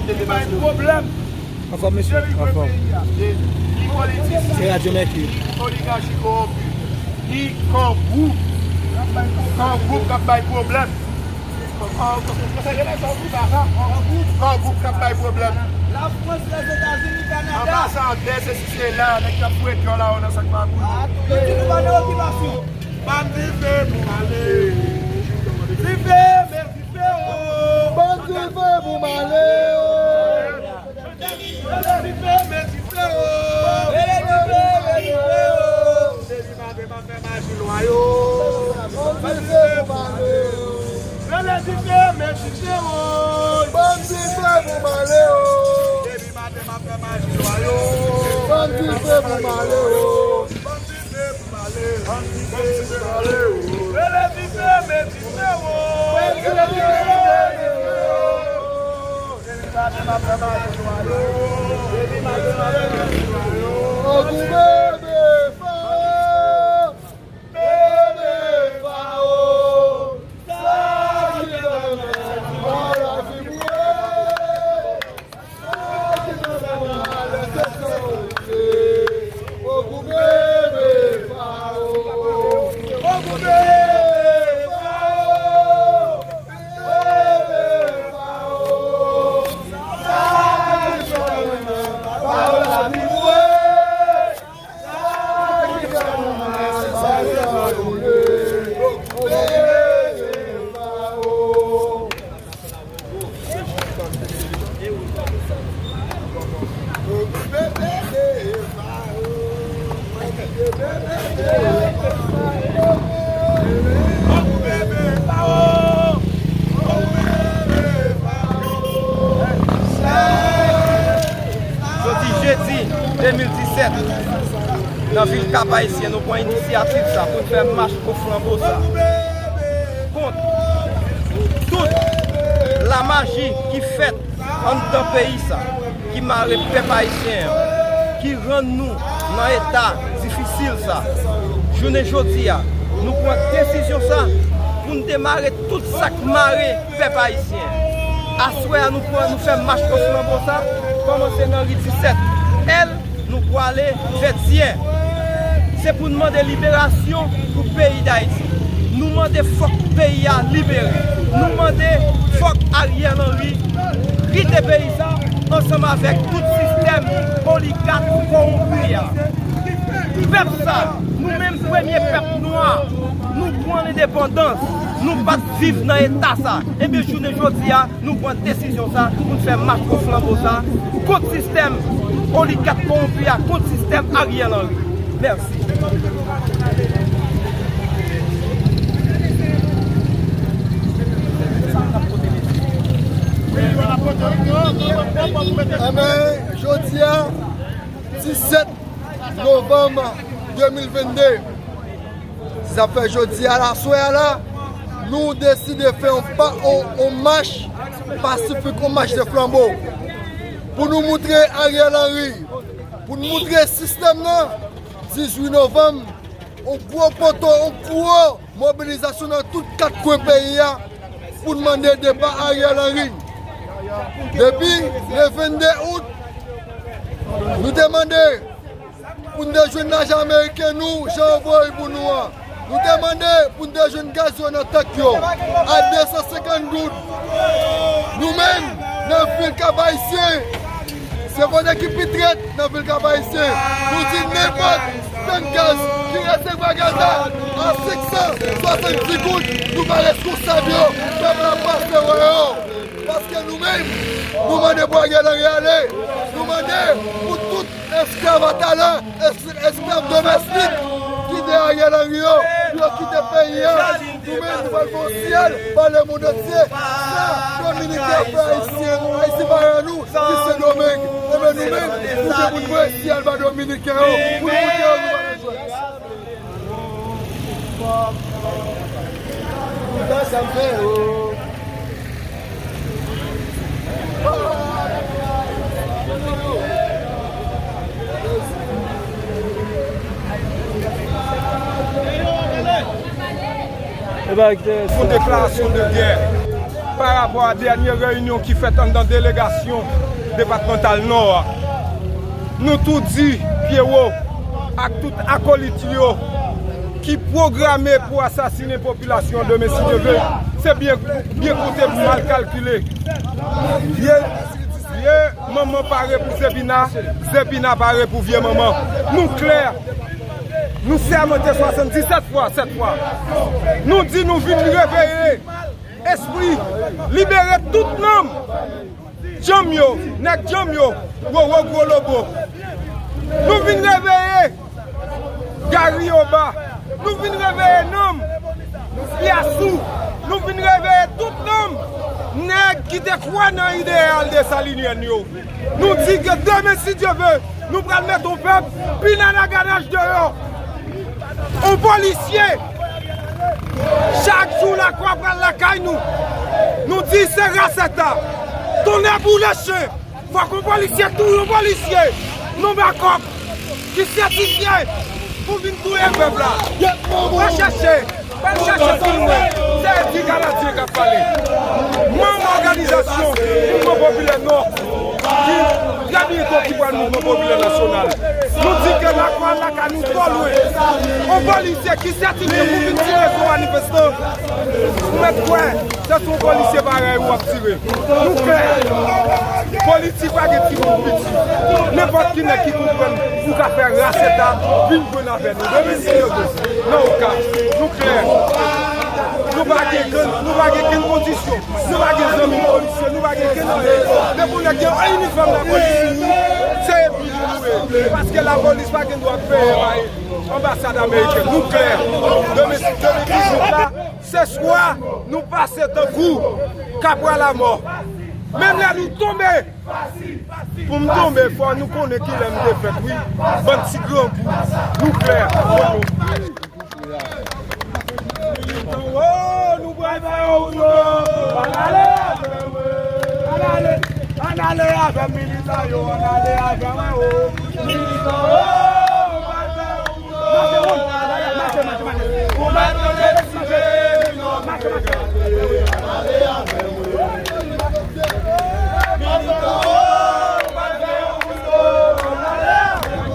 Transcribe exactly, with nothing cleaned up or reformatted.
Li bay pwoblèm. Anfòm, mesye? Anfòm. Ni politisyen, ni oligachi kowonpi, ni kan gwoup, kan gwoup k ap bay pwoblèm. Kan gwoup k ap bay pwoblèm. Lafrans, Lèzetazini, Kanada. Anbasadè, se si se la, nèg k ap fouye djòl la nan sak pa pou yo. Yo di nou pa nan okipasyon. Ban dife pou m ale. Dife, men dife o. Ban dife pou m ale o. Rele dife, men dife o. Rele dife, men dife o. Depi maten m ap fè maji lwa yo. Ban dife pou m ale o. Rele dife, men dife o. Ban dife pou m ale o. Depi maten m ap fè maji lwa yo. Ban dife pou m ale o. Ban dife pou m ale. Ban dife pou m ale o. Rele dife, men dife o. Rele dife, men dife o. Depi maten m ap fè maji lwa yo. Depi maten m ap fè maji lwa yo. Ogou bebe fa. Bebe fa o. Sa ki nan men w la fi boure. Jodi jedi de mil disèt, nan vil Kap Ayisyen, nou pran inisyativ sa pou n fè mach o flanbo sa kont tout lamaji ki fèt anndan peyi sa, ki mare pèp ayisyen an, ki rann nou nan eta difisil sa. Jounen jodi a, nou pran desizyon sa pou n demare tout sa k mare pèp ayisyen. Aswè a, nou pran, nou fè mach o flanbo sa, kòmanse nan ri disèt L, nou pwale Vètyè. Se pou n mande liberasyon pou peyi Dayiti. Nou mande fòk peyi a libere. Nou mande fòk Ariel Henry kite peyi sa ansanm avèk tout sistèm oligak kowonpi a. Pèp sa, nou menm premye pèp nwa, nou pran lendepandans, nou pa t viv nan eta sa. Ebyen, jounen jodi a, nou pran desizyon sa pou n fè mach o flanbo sa kont sistèm oligak kowonpi a, kont sistèm Ariel Henry. Mèsi. Enben, jodi a, disèt novanm de mil vennde, sa fè jodi a, la, aswè a la, nou deside fè yon pa, yon, yon mach pasifik, yon mach de flanbo, pou nou moutre Ariel Henry, pou nou moutre sistèm nan, dizuit novanm, yon gwo poto, yon gwo mobilizasyon nan tout kat kwen peyi a pou n mande depa Ariel Henry. Depi le vennde out, nou te mande pou n te jwenn lajan ameriken nou, jan yo voye pou nou an. Nou te mande pou n te jwenn gaz yo nan tank yo a de san senkant goud. Nou menm, nan vil Kap Ayisyen, se kote ki pi trèt nan vil Kap Ayisyen. Nou di nenpòt tank gaz ki resevwa gaz la a senk san swasanndis goud, nou pa reskonsab yo. Pèp la pase wè yo. Paske nou menm, nou mande pou Ariel Henry ale. Nou mande pou tout esklav a talan, es-, esklav domèstik ki te Ariel Henry yo, pou yo kite peyi a. Nou menm, nou pral fè yon siyal ba lemonn antye. Sa Dominiken ap fè Ayisyen, Ayiti pa rann nou, ki Sendomeng. Enben, nou menm, nou gen pou n voye siyal ba Dominiken yo, pou nou montre yo nou pa bezwen. Pou deklarasyon de gè. Pa rapò a dènye reyinyon ki fèt anndan delegasyon depatmantal Nò a, nou tou di Pyero ak tout akolit li yo ki pwograme pou asasinen popilasyon demen si Dye vle, se byen, byen konte, mal kalkile. Vye, vye manman pare pou Zebina, Zebina pare pou vye manman. Nou klè, nou sèmante swasanndisèt fwa, sèt fwa. Nou di nou vin reveye espri, libere tout nanm. Djanm yo, nèg djanm yo, Roro Gwo Lobo. Nou vin reveye Gary Oba. Nou vin reveye nanm Pyasou. Nou vin reveye tout nanm nèg ki te kwè nan ideyal desalinyèn yo. Nou di ke demen, si Dye vle, nou pral mete yon pèp pinanaganaj deyò. Yon polisye, chak jou lakwa pral lakay nou. Nou di se rasèta. Tonnè boule chen. Fòk yon polisye touye yon polisye. Nou bakòp ki sètifye pou vin touye pèp la. Pa chèche, pa chèche pou nou wè. Se di Kanadyen k ap pale. Manm òganizasyon Mouvman Popilè Nò ki trè byento ki pral Mouvman Popilè Nasyonal. Nou di ke lakwa lakay nou twò lwen. On polisye ki sètifye pou vin tire sou manifestan. Ou mèt kwè, se sou polisye parèy ou ap tire. Nou klè. Politik pa gen timoun piti. Nenpòt ki nèg ki konprann ou ka fè rasèta vin jwenn avè nou. Demen, si Dye vle, nan Okap, nou klè. Nou pa gen gang, nou pa gen kenn kondisyon. Nou pa gen zanmi polisye, nou pa gen kenn anyen. Depi yon nèg gen yon inifòm lapolis sou li, se epi li nou ye. Paske lapolis pa gen dwa peye bay anbasad ameriken. Nou klè. Demen, demen dizuit la, se swa nou pase tankou Kapra Lamò. Menm lè nou tonbe, pou m tonbe, fò nou konnen kilè m te fèt, wi. Bann ti grangou, nou klè. Militan, oh, nou pral fè yon wout, oh. Ann ale avè mwen. Ann ale, ann ale avè militan yo, ann ale avè mwen, oh. Militan, oh, nou pral fè yon wout, oh. Mache, mache, mache, mache. Ou mèt tande tire, nou mèt tande tire. Ann ale avè mwen. Militan, oh, nou pral fè yon wout, oh. Ann ale avè mwen.